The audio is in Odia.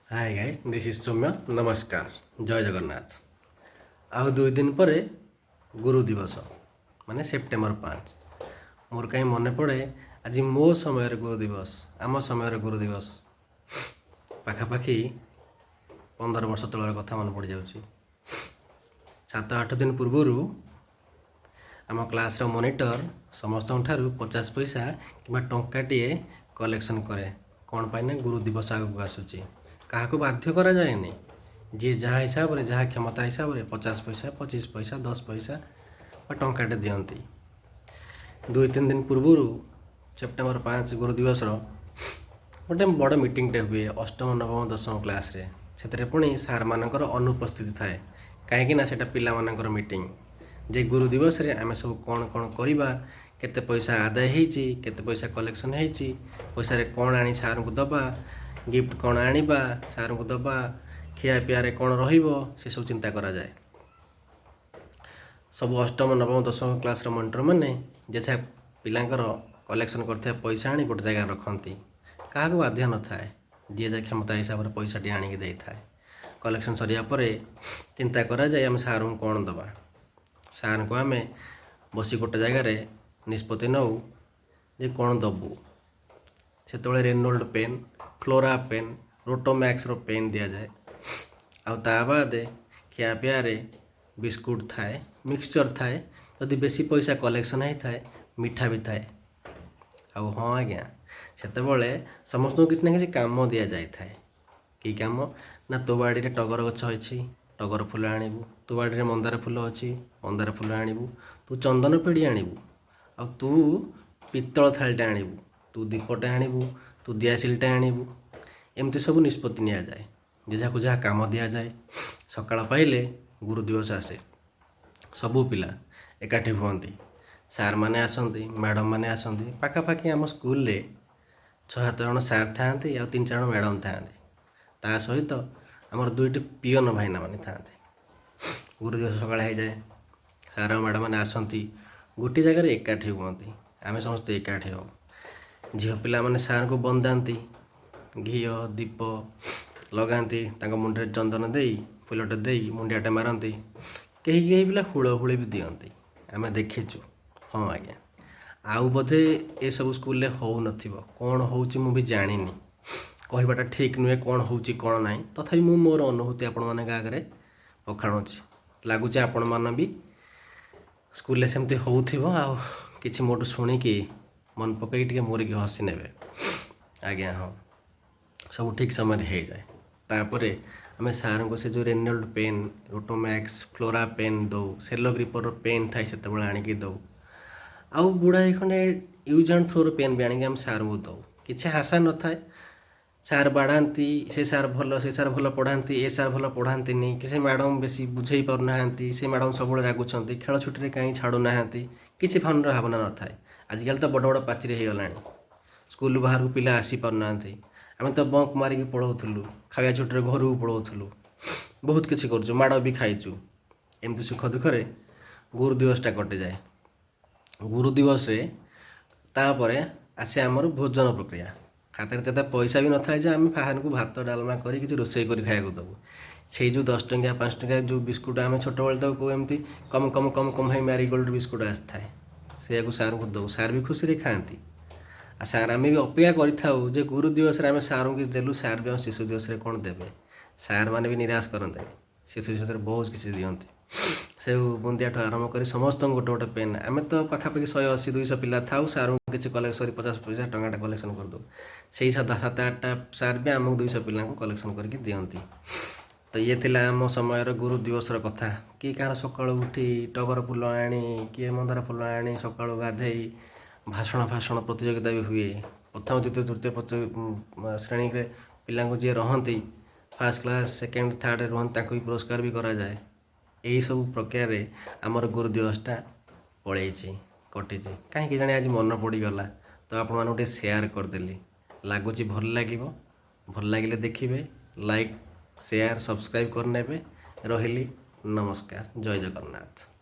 Hi guys, this is Soumya. ନମସ୍କାର, ଜୟ ଜଗନ୍ନାଥ। ଆଉ 2 ଦିନ ପରେ ଗୁରୁ ଦିବସ, ମାନେ ସେପ୍ଟେମ୍ବର 5। ମୋର କାହିଁ ମନେ ପଡ଼େ ଆଜି ମୋ ସମୟରେ ଗୁରୁ ଦିବସ, ଆମ ସମୟରେ ଗୁରୁ ଦିବସ, ପାଖାପାଖି 15 ବର୍ଷ ତଳର କଥା ମନେ ପଡ଼ିଯାଉଛି। 7-8 ଦିନ ପୂର୍ବରୁ ଆମ କ୍ଲାସ୍ର ମନିଟର ସମସ୍ତଙ୍କ ଠାରୁ 50 ପଇସା କିମ୍ବା ଟଙ୍କାଟିଏ କଲେକ୍ସନ୍ କରେ। କ'ଣ ପାଇଁ ନା ଗୁରୁ ଦିବସ ଆଗକୁ ଆସୁଛି। କାହାକୁ ବାଧ୍ୟ କରାଯାଏନି। ଯିଏ ଯାହା ହିସାବରେ, ଯାହା କ୍ଷମତା ହିସାବରେ 50 ପଇସା, 25 ପଇସା, 10 ପଇସା ବା ଟଙ୍କାଟେ ଦିଅନ୍ତି। 2-3 ଦିନ ପୂର୍ବରୁ ସେପ୍ଟେମ୍ବର 5 ଗୁରୁ ଦିବସର ଗୋଟେ ବଡ଼ ମିଟିଂଟେ ହୁଏ ଅଷ୍ଟମ, ନବମ, ଦଶମ କ୍ଲାସ୍ରେ। ସେଥିରେ ପୁଣି ସାର୍ମାନଙ୍କର ଅନୁପସ୍ଥିତି ଥାଏ, କାହିଁକି ନା ସେଇଟା ପିଲାମାନଙ୍କର ମିଟିଂ ଯେ ଗୁରୁ ଦିବସରେ ଆମେ ସବୁ କ'ଣ କ'ଣ କରିବା, କେତେ ପଇସା ଆଦାୟ ହେଇଛି, କେତେ ପଇସା କଲେକ୍ସନ୍ ହେଇଛି, ପଇସାରେ କ'ଣ ଆଣି ସାର୍ଙ୍କୁ ଦେବା, ଗିଫ୍ଟ କ'ଣ ଆଣିବା ସାର୍ଙ୍କୁ ଦେବା, ଖିଆପିଆରେ କ'ଣ ରହିବ, ସେସବୁ ଚିନ୍ତା କରାଯାଏ। ସବୁ ଅଷ୍ଟମ, ନବମ, ଦଶମ କ୍ଲାସ୍ର ମନିଟରମାନେ ଯେଝା ପିଲାଙ୍କର କଲେକ୍ସନ୍ କରିଥିବା ପଇସା ଆଣି ଗୋଟେ ଜାଗାରେ ରଖନ୍ତି। କାହାକୁ ବାଧ୍ୟ ନଥାଏ। ଯିଏ ଯାହା କ୍ଷମତା ହିସାବରେ ପଇସାଟି ଆଣିକି ଦେଇଥାଏ। କଲେକ୍ସନ୍ ସରିବା ପରେ ଚିନ୍ତା କରାଯାଏ, ଆମେ ସାର୍ଙ୍କୁ କ'ଣ ଦେବା। ସାର୍ଙ୍କୁ ଆମେ ବସି ଗୋଟେ ଜାଗାରେ ନିଷ୍ପତ୍ତି ନେଉ ଯେ କ'ଣ ଦେବୁ। ସେତେବେଳେ Reynold pain, flora pain, ରୋଟୋମ୍ୟାକ୍ସର pain ଦିଆଯାଏ। ଆଉ ତା ବାଦେ ଖିଆପିଆରେ ବିସ୍କୁଟ୍ ଥାଏ, ମିକ୍ସଚର୍ ଥାଏ। ଯଦି ବେଶୀ ପଇସା କଲେକ୍ସନ୍ ହେଇଥାଏ, ମିଠା ବି ଥାଏ। ଆଉ ହଁ ଆଜ୍ଞା, ସେତେବେଳେ ସମସ୍ତଙ୍କୁ କିଛି ନା କିଛି କାମ ଦିଆଯାଇଥାଏ। କି କାମ ନା ତୋ ବାଡ଼ିରେ ଟଗର ଗଛ ଅଛି, ଟଗର ଫୁଲ ଆଣିବୁ। ତୋ ବାଡ଼ିରେ ମନ୍ଦାର ଫୁଲ ଅଛି, ମନ୍ଦାର ଫୁଲ ଆଣିବୁ। ତୁ ଚନ୍ଦନ ପେଡ଼ି ଆଣିବୁ, ଆଉ ତୁ ପିତ୍ତଳ ଥାଳିଟା ଆଣିବୁ, ତୁ ଦୀପଟା ଆଣିବୁ, ତୁ ଦିଆସିଲିଟା ଆଣିବୁ। ଏମିତି ସବୁ ନିଷ୍ପତ୍ତି ନିଆଯାଏ। ଯେଝାକୁ ଯାହା କାମ ଦିଆଯାଏ। ସକାଳ ପାଇଲେ ଗୁରୁ ଦିବସ ଆସେ। ସବୁ ପିଲା ଏକାଠି ହୁଅନ୍ତି। ସାର୍ମାନେ ଆସନ୍ତି, ମ୍ୟାଡ଼ାମମାନେ ଆସନ୍ତି। ପାଖାପାଖି ଆମ ସ୍କୁଲରେ ଛଅ ସାତ ଜଣ ସାର୍ ଥାଆନ୍ତି ଆଉ ତିନି ଚାରି ଜଣ ମ୍ୟାଡ଼ାମ୍ ଥାଆନ୍ତି। ତା ସହିତ ଆମର ଦୁଇଟି ପିଅନ ଭାଇନା ମାନେ ଥାଆନ୍ତି। ଗୁରୁ ଦିବସ ସକାଳେ ହେଇଯାଏ। ସାର୍ ଆଉ ମ୍ୟାଡ଼ାମମାନେ ଆସନ୍ତି, ଗୋଟିଏ ଜାଗାରେ ଏକାଠି ହୁଅନ୍ତି। ଆମେ ସମସ୍ତେ ଏକାଠି ହଉ। ଝିଅ ପିଲାମାନେ ସାର୍ଙ୍କୁ ବନ୍ଦାନ୍ତି, ଘିଅ ଦୀପ ଲଗାନ୍ତି, ତାଙ୍କ ମୁଣ୍ଡରେ ଚନ୍ଦନ ଦେଇ, ଫୁଲଟେ ଦେଇ ମୁଣ୍ଡିଆଟେ ମାରନ୍ତି। କେହି କେହି ପିଲା ହୁଳହୁଳି ବି ଦିଅନ୍ତି, ଆମେ ଦେଖିଛୁ। ହଁ ଆଜ୍ଞା, ଆଉ ବୋଧେ ଏସବୁ ସ୍କୁଲରେ ହେଉନଥିବ। କ'ଣ ହେଉଛି ମୁଁ ବି ଜାଣିନି, କହିବାଟା ଠିକ୍ ନୁହେଁ କ'ଣ ହେଉଛି କ'ଣ ନାହିଁ। ତଥାପି ମୁଁ ମୋର ଅନୁଭୂତି ଆପଣମାନଙ୍କ ଆଗରେ ବଖାଣୁଛି। ଲାଗୁଛି ଆପଣମାନେ ବି ସ୍କୁଲରେ ସେମିତି ହେଉଥିବ। ଆଉ କିଛି ମୋଠୁ ଶୁଣିକି ମନେ ପକାଇକି ଟିକେ ମୁରୁକି ହସି ନେବେ। ଆଜ୍ଞା ହଁ, ସବୁ ଠିକ୍ ସମୟରେ ହେଇଯାଏ। ତାପରେ ଆମେ ସାର୍ଙ୍କୁ ସେ ଯେଉଁ ରେନୋଲ୍ଡ ପେନ୍, ରୋଟୋମ୍ୟାକ୍ସ, ଫ୍ଲୋରା ପେନ୍ ଦେଉ। ସେଲୋ ଗ୍ରିପରର ପେନ୍ ଥାଏ, ସେତେବେଳେ ଆଣିକି ଦେଉ। ଆଉ ଗୁଡ଼ାଏ ଖଣ୍ଡେ ୟୁଜ୍ ଆଣ୍ଡ ଥ୍ରୋର ପେନ୍ ବି ଆଣିକି ଆମେ ସାର୍ଙ୍କୁ ଦେଉ। କିଛି ଆଶା ନଥାଏ। ସାର୍ ବାଡ଼ାନ୍ତି, ସେ ସାର୍ ଭଲ, ସେ ସାର୍ ଭଲ ପଢ଼ାନ୍ତି, ଏ ସାର୍ ଭଲ ପଢ଼ାନ୍ତିନି, କି ସେ ମ୍ୟାଡ଼ାମ୍ ବେଶୀ ବୁଝେଇ ପାରୁନାହାନ୍ତି, ସେ ମ୍ୟାଡ଼ାମ୍ ସବୁବେଳେ ରାଗୁଛନ୍ତି, ଖେଳ ଛୁଟିରେ କାହିଁ ଛାଡ଼ୁନାହାନ୍ତି, କିଛି ମନରେ ଭାବନା ନଥାଏ। ଆଜିକାଲି ତ ବଡ଼ ବଡ଼ ପାଚେରୀ ହେଇଗଲାଣି, ସ୍କୁଲ ବାହାରକୁ ପିଲା ଆସିପାରୁନାହାନ୍ତି। ଆମେ ତ ବଙ୍କ ମାରିକି ପଳାଉଥିଲୁ, ଖାଇବା ଛୁଟିରେ ଘରକୁ ପଳାଉଥିଲୁ, ବହୁତ କିଛି କରୁଛୁ, ମାଡ଼ ବି ଖାଇଛୁ। ଏମିତି ସୁଖ ଦୁଃଖରେ ଗୁରୁ ଦିବସଟା କଟିଯାଏ। ଗୁରୁ ଦିବସରେ ତାପରେ ଆସେ ଆମର ଭୋଜନ ପ୍ରକ୍ରିୟା। ହାତରେ ତ ଏତେ ପଇସା ବି ନଥାଏ ଯେ ଆମେ ସାର୍ଙ୍କୁ ଭାତ ଡାଲମା କରି କିଛି ରୋଷେଇ କରି ଖାଇବାକୁ ଦେବୁ। ସେଇ ଯେଉଁ 10 ଟଙ୍କିଆ, 5 ଟଙ୍କିଆ ଯେଉଁ ବିସ୍କୁଟ୍, ଆମେ ଛୋଟବେଳେ ତାକୁ ଏମିତି କମ୍ କମ୍ କମ୍ କମ୍ ହେଇ ମ୍ୟାରିଗୋଲ୍ଡ ବିସ୍କୁଟ୍ ଆସିଥାଏ, ସେଇଆକୁ ସାର୍ଙ୍କୁ ଦେଉ। ସାର୍ ବି ଖୁସିରେ ଖାଆନ୍ତି। ଆଉ ସାର୍, ଆମେ ବି ଅପେକ୍ଷା କରିଥାଉ ଯେ ଗୁରୁ ଦିବସରେ ଆମେ ସାର୍ଙ୍କୁ କିଛି ଦେଲୁ, ସାର୍ ବି ଆମ ଶିଶୁ ଦିବସରେ କ'ଣ ଦେବେ। ସାର୍ ମାନେ ବି ନିରାଶ କରନ୍ତିନି, ଶିଶୁ ଦିବସରେ ବହୁତ କିଛି ଦିଅନ୍ତି। ସେଉ ବୁନ୍ଦିଆଠୁ ଆରମ୍ଭ କରି ସମସ୍ତଙ୍କୁ ଗୋଟେ ଗୋଟେ ପେନ୍। ଆମେ ତ ପାଖାପାଖି 180, 200 ପିଲା ଥାଉ। ସାର୍ଙ୍କୁ କିଛି କଲେକ୍ସନ୍ କରି 50 ପଇସା, ଟଙ୍କାଟା କଲେକ୍ସନ୍ କରିଦେଉ। ସେଇ ସାତ ସାତ ଆଠଟା ସାର୍ ବି ଆମକୁ 200 ପିଲାଙ୍କୁ କଲେକ୍ସନ୍ କରିକି ଦିଅନ୍ତି। ତ ଇଏ ଥିଲା ଆମ ସମୟର ଗୁରୁ ଦିବସର କଥା। କିଏ କାହାର ସକାଳୁ ଉଠି ଟଗର ଫୁଲ ଆଣି, କିଏ ମନ୍ଦାର ଫୁଲ ଆଣି, ସକାଳୁ ଗାଧେଇ ଭାଷଣ ଫାଷଣ ପ୍ରତିଯୋଗିତା ବି ହୁଏ। ପ୍ରଥମ, ଦ୍ୱିତୀୟ, ତୃତୀୟ ଶ୍ରେଣୀରେ ପିଲାଙ୍କୁ ଯିଏ ରହନ୍ତି, ଫାର୍ଷ୍ଟ କ୍ଲାସ୍, ସେକେଣ୍ଡ, ଥାର୍ଡ଼ରେ ରୁହନ୍ତି, ତାଙ୍କୁ ବି ପୁରସ୍କାର ବି କରାଯାଏ। ଏଇସବୁ ପ୍ରକ୍ରିୟାରେ ଆମର ଗୁରୁ ଦିବସଟା ପଳେଇଛି, କଟିଛି। କାହିଁକି ଜାଣି ଆଜି ମନେ ପଡ଼ିଗଲା ତ ଆପଣମାନଙ୍କୁ ଟିକେ ସେୟାର କରିଦେଲି। ଲାଗୁଛି ଭଲ ଲାଗିବ। ଭଲ ଲାଗିଲେ ଦେଖିବେ, ଲାଇକ୍, ସେୟାର, ସବସ୍କ୍ରାଇବ୍ କରିନେବେ। ରହିଲି, ନମସ୍କାର, ଜୟ ଜଗନ୍ନାଥ।